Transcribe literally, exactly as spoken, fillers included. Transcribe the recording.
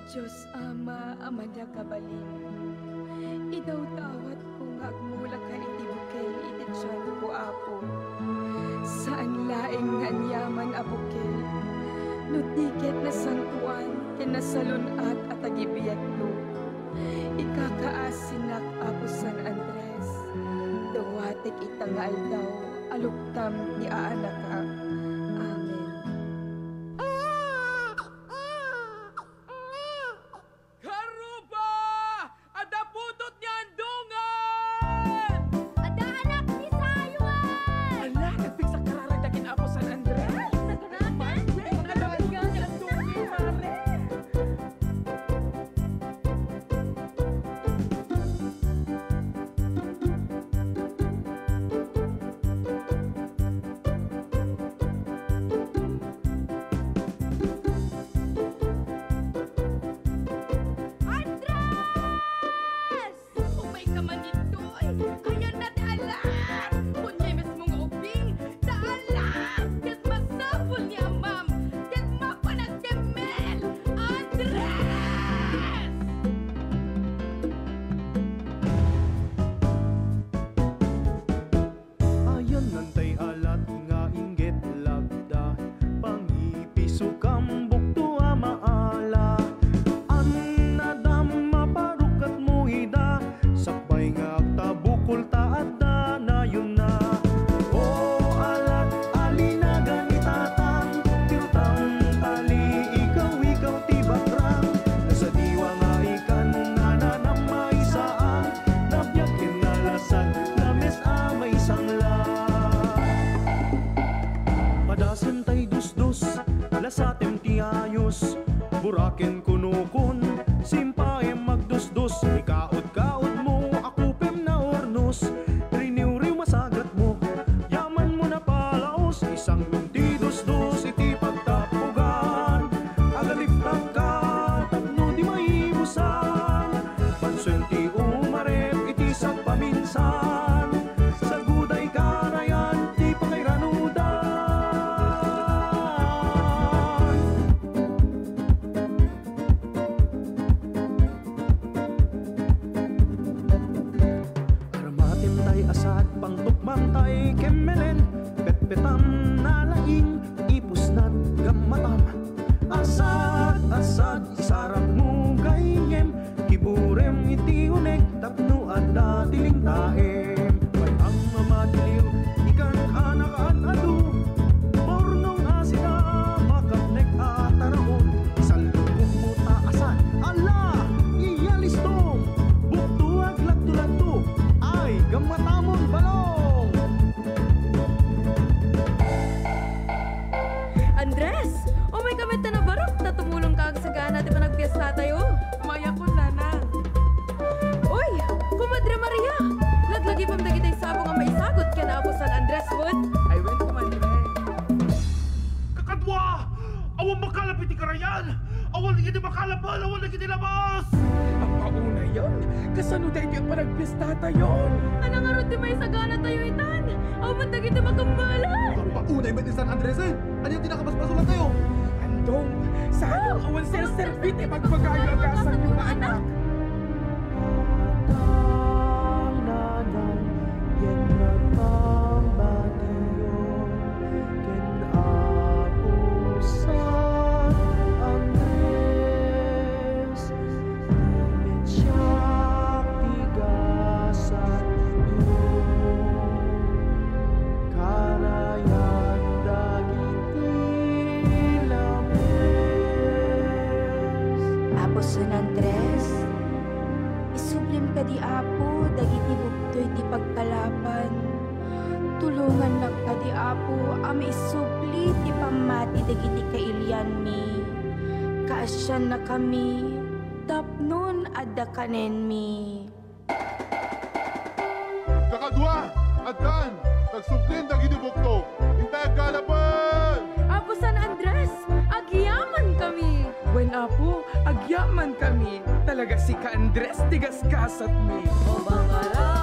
Dios Ama a manakabalin, idawdawatko nga agmulaka iti bukel iti tianko, Apo. Saan laeng nga aniaman a bukel, no di ket nasantoan ken nasalun-at a tagibiagko. Ikakaasinak, Apo San Andres, dawatek ita nga aldaw a luktam ti aanakak. Amen. Karuba! Adda putot ni Andongan! Adda anak ni Sayuan! Ala, nagpigsa kararag dagiti Apo San Andres. Ay, naganakan! Ay, naganakan! Adda putot ni Andongan, mare! Andres! Umay ka man ditoy! Ayanna ti alam! Kunyay mismo nga ubing! Ta alam! Ket masapul ni amam! Ket mapan agkemmel! Andres! Ayanna tay alat nga inggit lagda, pangipisukam bukto a maala. Annadam maparukatmo ida, sakbay nga agtabukolta adda nayonna. O alat a linaga ni Tatang, ti rutang tali, ikaw, ikaw ti bakrang, nasadiwa nga ikan, nananam maisaan, nabiag ken nalasag, lames a maisangla. Padasen tay dusdos, lasatem ti ayos, buraken kunokon, simpaem agdusdos, ikaud-kaudmo, akupem naurnos, riniwriw masagatmo, yamanmo napalaos, isanglong ti dusdos iti pagtapugan, agaliptakka tapno di maibusan, pansuen ti umarep iti sagpaminsan, saguday karayan ti pakairanudan. Armatem tay asad, pangtukmam tay kemmelen, petpetam nalaing, ipusnat gammatam. Asad, asad, isarapmo gayem, kiburem iti uneg tapno adda ti lingtaem. Bay-am a madiliw, ikan a nakaad-adu, burnong a sina, makapnek a taraon, isallukommo ta asad. Ala, iya listom, bukto agladto-ladto, ay, gammatamon balong! Andres! Umay ka met ta nabarok ta tumulongka agsagana ti panagpiestatayo. Mayakon, Nanang. Uy, Kumadre Maria! Laglagipem dagiti sabong a maisagut ken Apo San Andres, wen? Ay, wen, Kumadre. Kakadua! Awan makalap iti karayan! Awan dagiti makalap, awan dagiti labas! Ampaunay, kasano daytoy a panagpiestatayo? Ania ngarud ti maisaganatayo itan? Awan dagiti makambalan! Ampaunay met ni San Andres, eh! Ania ti nakabasbasolatayo? Andong, saan awan serserbi ti pagbagayo a gasatyo nga anak? Tatang, nanang, yan nga pambatiyon ken Apo San Andres, ti media ti gasatyo, karayan dagiti lames. Apo San Andres, isublim kadi, Apo, dagiti bugtoy ti pagpalaban. Tulongannak kadi, Apo, a maisubli ti pammati dagiti kailianmi. Kaasiannakami tapnon adda kanenmi. Kakadua, addan, nagsublim dagiti bukto. Intay aggalapen! Apo San Andres, agyamankami! Wen, Apo, agyamankami. Talaga sika, Andres, ti gasgasatmi. O bangara,